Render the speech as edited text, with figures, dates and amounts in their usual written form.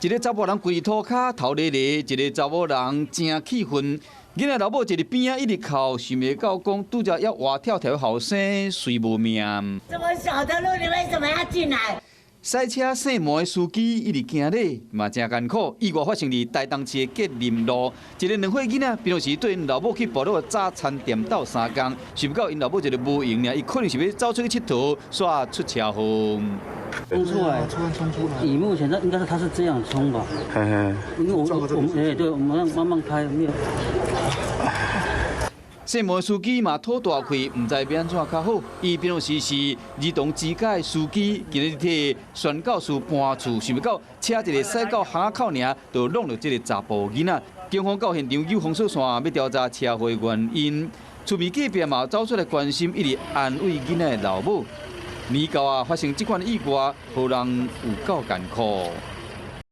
一个查埔人跪塗跤頭咧咧，一个查某人誠氣憤。囡仔老母坐佇邊仔一直哭，想袂到講拄才猶活跳跳的後生隨無命。這麼小的路，你為什麼要進來？賽車姓毛的司機一直行咧，嘛誠艱苦。意外發生佇台東市的吉林路，一个兩歲囡仔平常時綴𪜶老母去部落早餐店鬥相共，想袂到𪜶老母一个無閒爾，伊可能是欲走出去𨑨迌，煞出車禍。衝出來，衝出來。以目前，那應該是他是這樣衝吧？嘿嘿。因為我們哎，對，我們慢慢開，沒有。姓毛司機嘛吐大氣，毋知欲按怎較好。伊平常時是兒童之家的司機，今日替宣教師搬厝，想袂到車一个駛到巷仔口爾，就挵著這个查埔囡仔。警方到現場有封鎖線，欲調查車禍原因。厝邊隔壁嘛走出來關心，一直安慰囡仔的老母。年到啊，發生這款意外，予人有夠艱苦。